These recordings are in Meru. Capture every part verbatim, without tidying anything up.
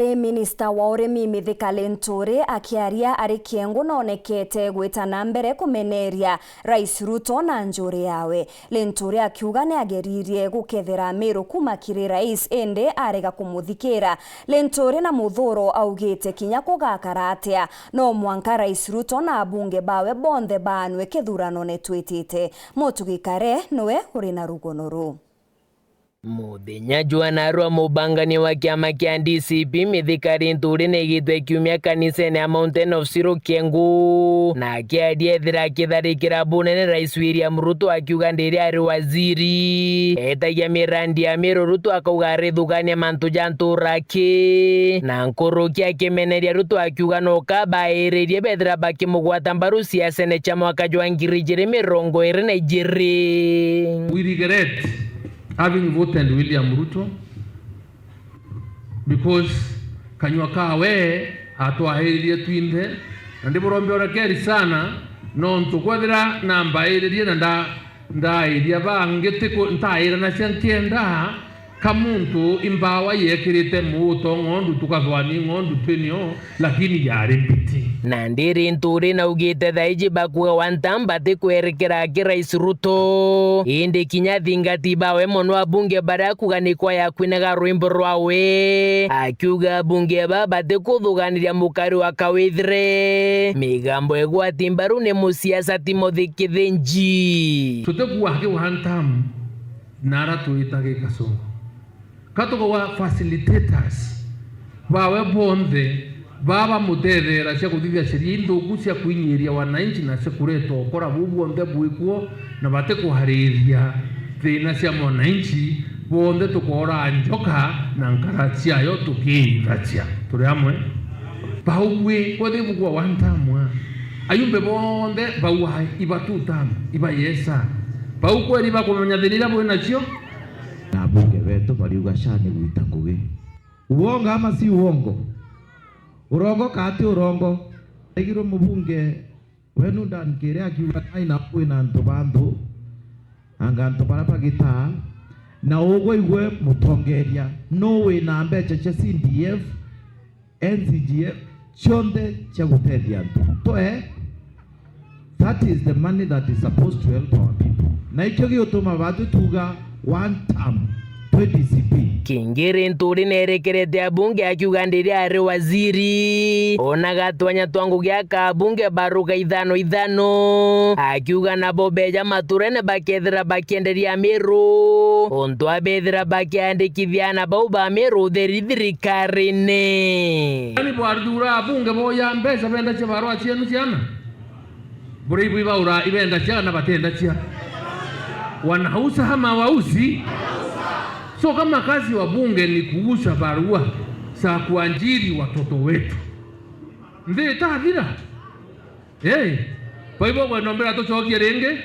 Ri minista wa urimi Mithika Linturi akiaria ari Kiengu noonekete gwita na mbere kumeneria Rais Ruto na njuri yawe. Linturi akiuga ni ageririe gukethera Miru kuma kiri rais, indi arega kumuthikira. Linturi na Muthuro augite kinya kugakara atia, no mwanka Rais Ruto na abunge bawe bonthe baanwe kithuranone twitite. Mutugi Kare niwe uri na rugono ruu. Muthenya jwa narua, mubangania wa kiama kia D C P Mithika Linturi naigitwe kiumia kanisene ya Mountain of Siro Kiengu, na akiaria ethira akitharikira bunene Rais William Ruto akiuga ndiri ari waziri etagia mirandi ya Miru, Ruto akauga arithugania mantu ja nturaki, na nkuruki akimeneria Ruto akiuga no kabairirie bethira bakimugwata mbaru siasene cia mwaka jwa ngiri ijiri mirongo iri na ijiri. We regret having voted William Ruto because kanyua kawe atwairirie twinthe, na ndiburombe urekeri sana, nontu kwethira nambairirie na nda-, ndairia bangi tiku-, ntairanacia nkienda ka muntu imbawa yekirite muuto ng'ondu tukathwani ng'ondu twinio, lakini yari mbiti. Na ndiri Linturi naugite thaiji bakuga one term batikwerekera aki Rais Ruto, indi kinya athingati bawe mono abunge baria akuga ni kwa yakwinaga rwimbo rwawe, akiuga abunge aba batikuthuganiria mukari wa kawithire. Migambo igwati mbaru ni musiasa Timothy Kithinji. Tutikuga aki one term na ara twita gikasongo. Ka tukauga facilitators bawe bonthe baa bamutetheera cia kuthithia sheria inthuku cia kwinyiria wananchi na cia kureta ukora buu bwonthe bwikuo na batikuhariria thina cia mwananchi, bonthe tukoora njoka na nkara ciayo tukiithacia. Turi amwe? Bau bwi, kwethira bukua one term a, ayumbe bonthe bau a, iba two term, iba yes a. Bau kweri bakumenya thina iria bwi nacio? Na abunge betu bariuga SHA ni gwita ngugi. Uongo ama si uongo? Urongo ka ti urongo? Aigirwe mubunge wenu ndankire akiuga, "Nai na kwina antu ba nthu, anga antu baria bagitaa, na ugwe igwe mutongeria, nu wina mbeca cia C D F, N C G F, cionthe cia gutethia antu?" Twe, that is the money that is supposed to help our people. Na ikio giutuma batu tuga one term, twe D C P. Kingi Linturi nerekerete abunge akiuga ndiri ari waziri, ona gatwanya twa ngugi aka abunge baruga ithano ithano, akiuga nabo beja maturene bakethira bakienderia Miru, untu abethira bakiandikithia ana bau ba Miru utheri thirikarine. Yaani bwathura abunge boya mbeca benda cia barua cienu ciana? Bure ibu ibaura ibenda cia na batenda cia. Wanauza ama wauzi? So kama kazi wa bunge ni kuuza barua za kuajiri watoto wetu, nthi itathira? Hey, kwa hivyo bwana mbere tucokie ringi.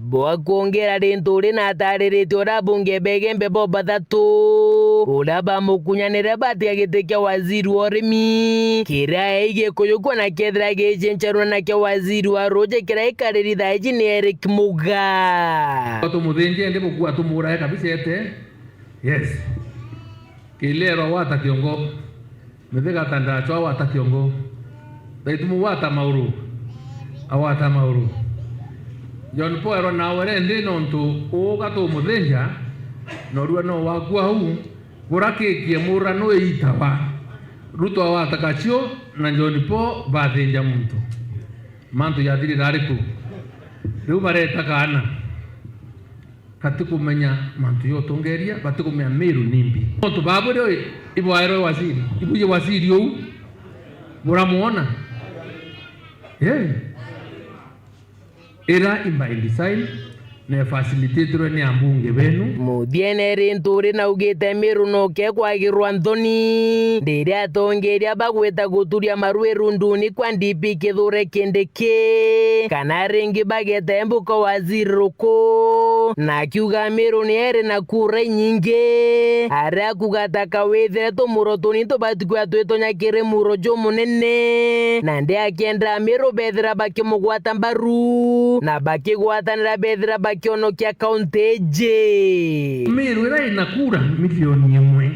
Bwa kwongera Linturi na atariritie uria abunge begembe bo bathatu, uria bamukunyanire batia giti kia waziri wa urimi, kiria eigi kuyukwa na kethira gicencerwa na kia waziri wa ruuji kiria ikariri thaiji ni Eric Muga. Tumuthinje ndi bukua tumurae kabisa ete. Yes. Kilero wata kiongo. Mithika ta ndachwa wata kiongo. Thaitumu wata mauru. Awata mauru. John Paul erwa nawe rendi nontu uga tumuthinja, norua no wakua au, burakikie mura no itawa. Ruto awata kacio na John Paul bathinja muntu. Mantu yathirira ariku? Riu bareta kaana. Batikumenya mantu ya utongeria, batikumenya Miru ni mbi. Nontu baba ri ibwaerwe waziri, ibuye waziri uu, buramwona? Eh. Ira imba design na facilitatorwe ni ambunge benu. Muthiene ri Linturi naugite Miru noke kwagirwa nthoni, riria atongeria bagweta guturia maru irunduni kwa D P Kithure Kindiki. Ki, kana ringi bageta mbuka waziri ruku, na akiuga Miru ni eri na kura inyingi, aria kuga ta kawithire tumuro tunini tubatikua twitonya kiri muro jumunene, na ndi akienda Miru bethira bakimugwata mbaru, na bakigwatanira bethira bakionokia kaunti iji. Miru ira ina kura milioni imwe,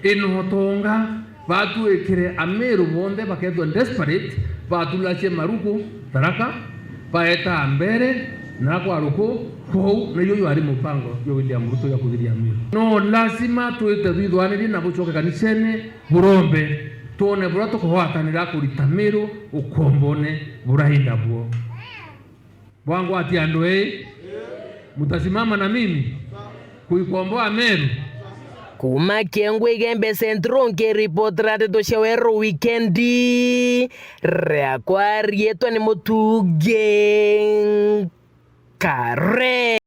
ina utonga, Batwikire Ameru bonthe bakethwa desperate, batulacie Maruku, Tharaka, baeta Mbeere, na kwa Ruku, kwou, na iyo yari mubango jwa William Ruto ya kuthiria Ameru. No lazima twite twithwanirie na bucoke kanisene, burombe, twone buria tukugwatanira kurita Meru ukombone burainda buo. Bwangwatia andu ii, mutasimama na mimi kuikomboa Meru? Kuuma Kiengwa Igembe Central, nkiripotera ndeto cia Weru Wikendi, riakwa riitwa ni Mutungi Kare.